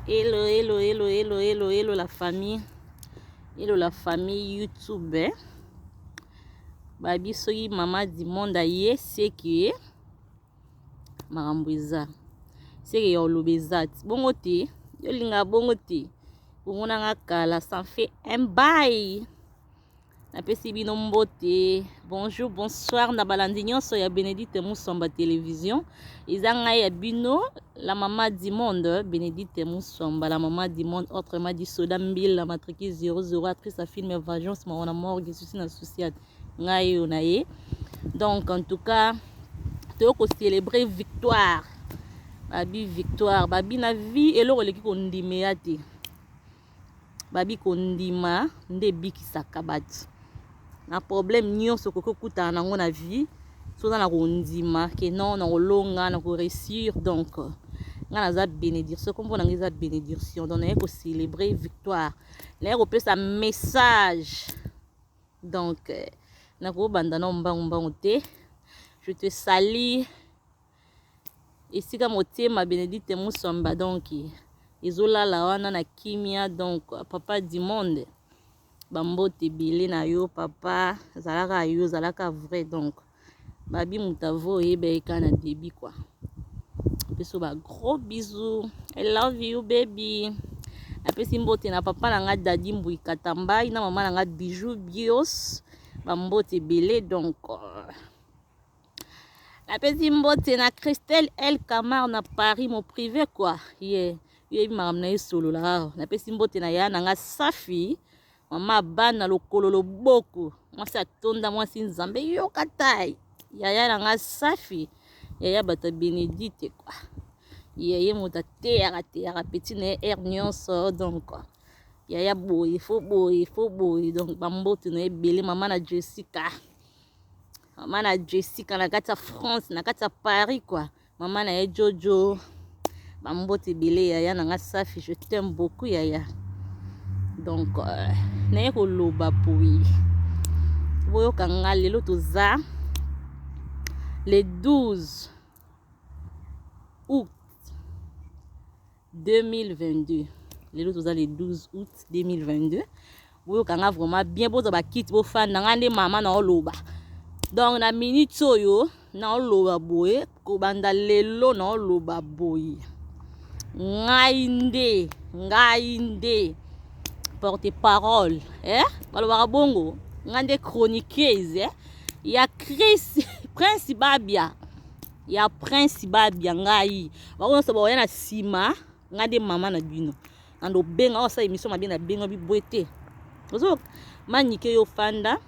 Hello, hello, hello, hello, hello, hello la famille. Hello la famille YouTube. Eh? Babi soki mama du monde aye seke makambo eza. Seke ya oloba eza ti. Bongo te, yo linga bongo te. Bongo nanga kala, ça fait un bail. Napesi bino mbote, bonjour, bonsoir na balandi nyonso ya Benedicte Musomba Television. Eza ngai ya bino, la maman du monde, Benedicte Musomba, la maman du monde, autrement dit Soda Mbila, matricule 00, actrice à film Vengeance, maman na morgue, souci na souciade. Ngai yo na ye. Donc en tout cas, toyoko célébrer victoire. Babi victoire, babi na vie eloko eleki kondimea te. Babi kondima nde ebikisaka bato na problème nyonso okoki kokutana nango na vie soki oza na kondima ke non na kolonga na koréussir. Donc ngai naza bénédiction, kombo na ngai eza bénédiction. Donc naye kocélébrer victoire, naye kopesa message. Donc nakobanda na mbangu mbangu te. Je te salue esika motema Benedicte Musomba, donc ezolala wana na kimia. Donc papa du monde, bambote ebele na yo papa, zalaka yo, zalaka vrai. Donc babi moto avo oyeba ye kaka na début quoi. Biso ba gros bisous, I love you baby. Napesi mbote na papa na nga Dadi Mbui Katambai na mama na nga Bijou Bios, bambote ebele. Donc napesi mbote na Christelle El Camar na Paris, mon privé quoi, ye yebi makambo na ye solola awa. Napesi mbote na ya na nga Safi, mama bana lokolo loboko, mwasi atonda, mwasi nzambe yoka tai, yaya na nga Safi, yaya bato ya Benedicte quoi, ye moto ateyaka teyaka petit na ye aire nyonso. Donc yaya boye fo boye fo boye. Donc bambote na ye ebele. Mama na Jessica, mama na Jessica na kati ya France, na kati ya Paris quoi, mama na ye Jojo, bambote ebele. Yaya na nga Safi, je t'aime beaucoup yaya. Donc naye koloba boye, boyoka nga. Lelo toza le 12 août 2022. Lelo toza le 12 août 2022. Boyoka nga vraiment bien, bozwa bakiti, bofanda. Nga nde mama na oloba. Donc na minute oyo naoloba boye, kobanda lelo naoloba boye, ngai nde, ngai nde porte parole, eh? Balobaka bongo, ngai nde chroniqueuse, eh? Ya Chris Prince Babia, ya Prince Babia. Ngai bango nyonso baoya na nsima, ngai nde mama na bino. Nando obenga osala émission mabe, nabenga biboye te. Ozo manike yo fanda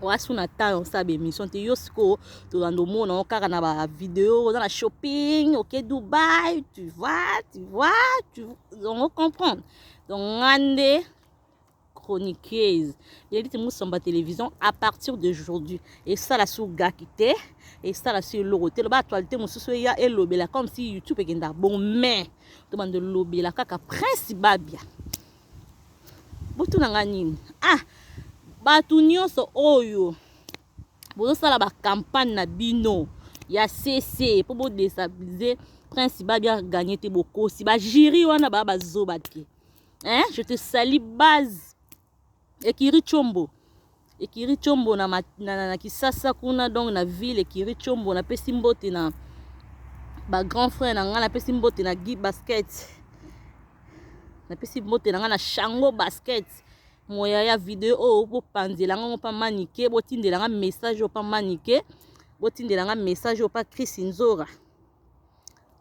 wasu na temps osala baémission te. Yo sikoyo tolanda omona o kaka na bavideo, oza na shopping, oke Dubai, tu vois, tu vois, tu donc comprendre. Donc nga nde chroniqueuse Benedicte Musomba Télévision. À partir d'aujourd'hui, esala su gaki te, esala su eloko te. Loba actualité mosusu eya elobela comme si YouTube ekenda bon, mais tobanda elobela kaka Prince Babia. Botuna nga nini? Ah, bato nyonso oyo bozosala bacampagne na bino ya cc mpo bodéstabiliser Prince Babia gagné te, bokosi. Bajury wana baa bazoba te, hein? Je te salue base ekiri Tshombo, ekiri Tshombo na Kisasa kuna, donc na ville ekiri Tshombo. Napesi mbote na bagrand frère na ngai, napesi mbote na Guy Basket, napesi mbote na ngai na Shango Basket moya ya video oyo. Bopanzela ngango mpa Manike, botindela nga message oyo mpa Manike, botindela nga message oyo mpa Chris Nzora,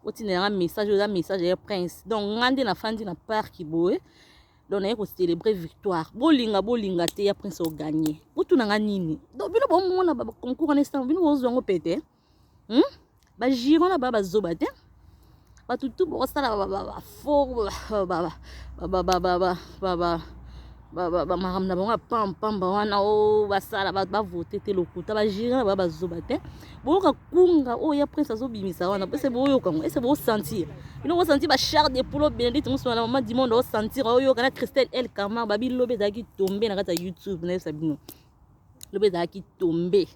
botindela nga message oyo, eza message ya Prince. Donc nga nde nafandi na parc boye, donc naye kocélébrer victoire. Bolinga bolinga te, ya Prince ogagné. Botuna nga nini? Donc bino bomona baconcours wana esanga bino bozwa yango pete, Bajury wana baya bazoba te. Bato tu bokosala bafaux bamakambo na bango ya pampamba wana o basala bavote te, lokuta. Bajury wana baya bazoba te. Boyoka kunga oyo ya Prince azobimisa wana, ese boyoka ngo, ese bosentir, bino bosentir bachair de poule. Benedicte Mosona, mama du monde, osentir, oyoka na Christelle El Camar. Babilobi ezalaki tombe na kati ya YouTube. Nayebisa bino. Lobi ezalaki tombe.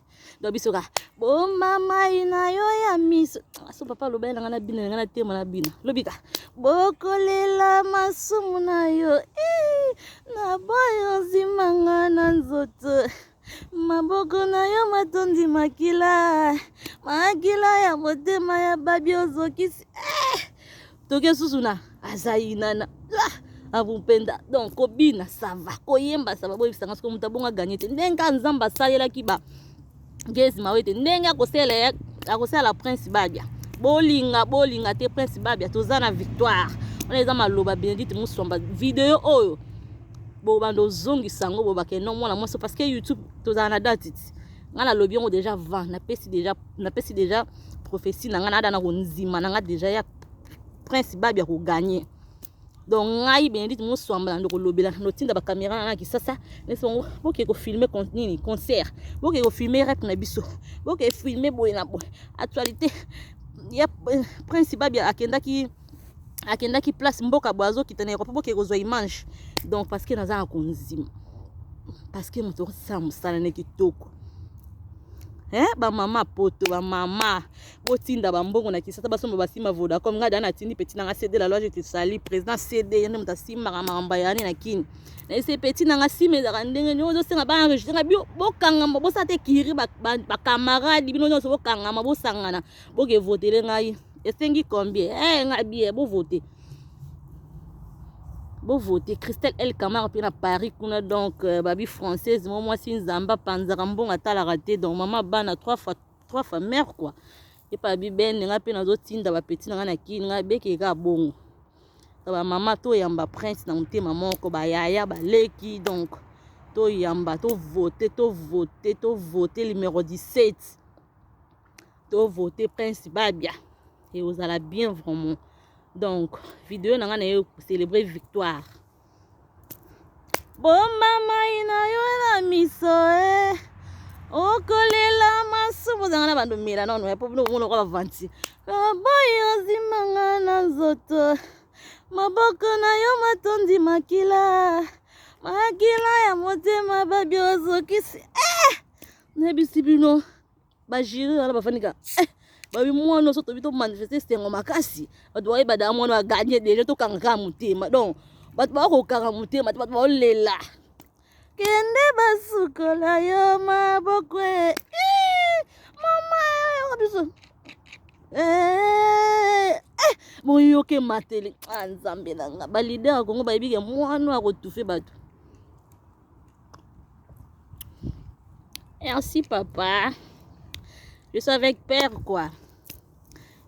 Donc biso ka bomba mai na yo ya miso. So papa aloba na ngai na bina na ngai na tema na bina. Lobi ka bokolela masumu na yo. Eh, na boyo ozimanga na nzoto. Maboko na yo matondi makila. Makila ya motema ya babi ozokisi. Eh, toke susu na azai nana. Ah, avupenda donc kobina ça va, koyemba ça va. Boyebisa nga soki moto abongo aganye te, ndenge kaka Nzambe asalelaki ba Gezi Mawete, ndenge akosala akosala Prince Babia. Bolinga bolinga te, Prince Babia toza na victoire wana. Eza maloba Benedicte Muswamba. Video oyo bobanda ozongisa yango, bobake no mwana mwasi, parce que YouTube tozala na date ti ngai nalobi yango déjà vent. Napesi déjà prophétie na ngai, nada na kondima na ngai déjà ya Prince Babia koganye. Donc ngai Benedicte Moswamba na ndokolobela, notinda bacaméra na Kisasa nesi bango boke kofilmer nini, concert, boke kofilmer rep na biso, boke filmer boye na boye, actualité ya Prince Babia. Akendaki place mboka boye, azokita na aéroport, boke kozwa image. Donc parce que naza na kondima, parce que moto okosala mosala ne kitoko. Eh, bamama poto, bamama botinda bambongo na Kisasa, basomba basima Vodacom. Ngai da natindi petit nanga CD la loi, je te sali président CD, ye nde moto asimbaka makambo ya na kini na ese. Petit nanga nsima ezalaka ndenge nini? Ozosenga baenregistre nga bio, bokangama, bosala te kiri bacamarade bino nyonso, bokangama, bosangana, boke votele ngai. Esengi combien? Eh, ngai bien, bovote, bovote Christelle El Camara mpe na Paris kuna. Donc babi française mo mwasi Nzambe apanzaka mbongo, atalaka te. Donc mama bana trois fois, trois fois mère quoi. Epa bibene nga mpe nazotinda bapeti na ngai na kini ngai bekeka bongo. Bamama, toyamba Prince na motema moko, bayaya, baleki. Donc toyamba, tovote, tovote, tovote numéro 17, tovote Prince Babia, ekozala bien vraiment. Donc video na ngai na ye célébrer victoire. Bomba mai na yo na miso e, okolela masumu. Ozanga na bando mela nano po bino bomona kwa bavanti baboyi ozimanga na nzoto. Maboko na yo matondi makila, makila ya motema babi ozokisi. Eh! Nayebisi bino, bajiri wana bafandika eh! Babi mwana so tobi tomanifeste esengo makasi, bato bayeba da mwana aganye déjà. Tokanga kaka motema. Donc bato bakokanga motema te, bato baolela. Kende basukola yo maboko e, mama yoka biso. Eh, eh, boyoke mateli. Ah, Nzambe na nga, baleader ya Kongo bayebi ke mwana akotufe bato. Merci papa, je suis avec père quoi.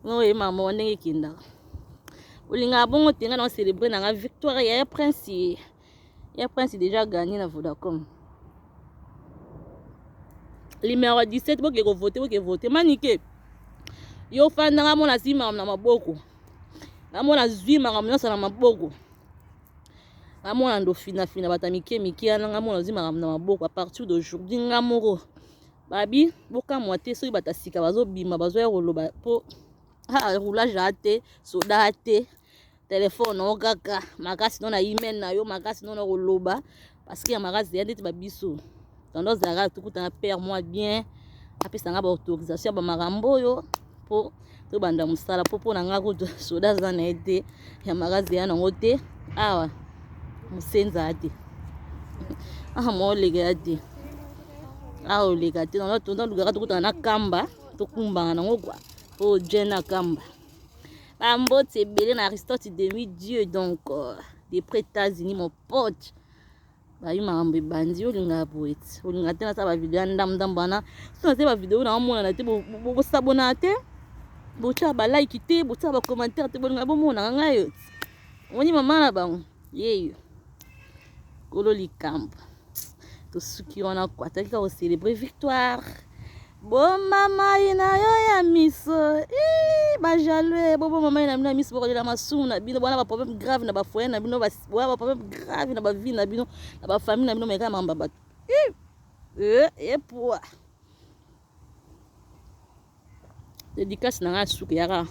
Oye mama, ndenge ekendaka, olingaka bongo te. Nga na célébrer nanga victoire ya Prince, ya Prince déjà gagné na Vodacom. Numéro 17, boke kovote, boke vote. Manike yo fandanga, mona zwi makambo na maboko, namona zwi makambo nyonso na maboko, ngamona ndo finafina bato ya mike mike wana. Ngamona zwi makambo na maboko à partir d'aujourd'hui. Nga moko babi bokamwa te soki bato ya sika bazobima, bazoya koloba mpo roulage aa te, soda a te, telefone o kaka makasi no na email na yo makasi no na koloba, parce que ya makasi ya ndeti babiso tando ozalaka tokutana père moi bien, apesanga baautorisation ya bamakambo oyo mpo tobanda mosala. Mpo na nga kutu soda aza na ye te, ya makasi ya nango te. Awa mosenza te, awa mooleka te, awa oleka te. Tonda lukaka tokutana na kamba, tokumbanga nango kua po je na kamba. Bambote ebele na Aristote demi dieu. Donc depuis États-Unis, mon pote, bayi makambo ebandi. Olingaka boye ti olingaka te, nasala bavideo ya ndambu ndambu wana. So nasala bavideo na omonana te, bosabonaka te, botyaka balike te, botyaka bacommentaire te. Bolingaka bomonaka ngai yo ti omoni mama na bango yeyo kolo likambo. Tosuki wana kwa toyaki kaka kocélébrer victoire. Bomba mai na yo ya miso, bajaloux, boboma mai na bino ya miso, bokolela masumu na bino. Bona baproblème grave na bafoyer na bino, bona baproblème grave na bavie na bino, na bafamille na bino, meka mamba bato epwa. Dédicace na ngai suka yaka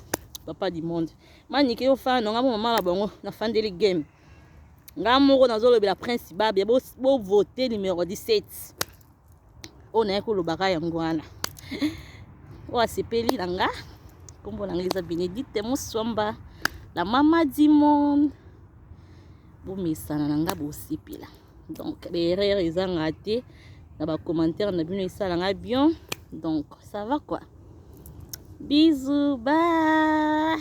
papa du monde Manike yo fana nga mo mama na bango. Nafandeli game nga moko, nazolobela Prince Babia, bovote numéro 17. Oyo naye kolobaka yango wana. Oyo asepeli na nga, nkombo na nga eza Benedicte Muswamba, la mama du monde. Bomesana na nga, bosepela. Donc baerreur ezanga te na bacommentaire na bino, esalanga bien. Donc ça va quoi. Bisous, bye.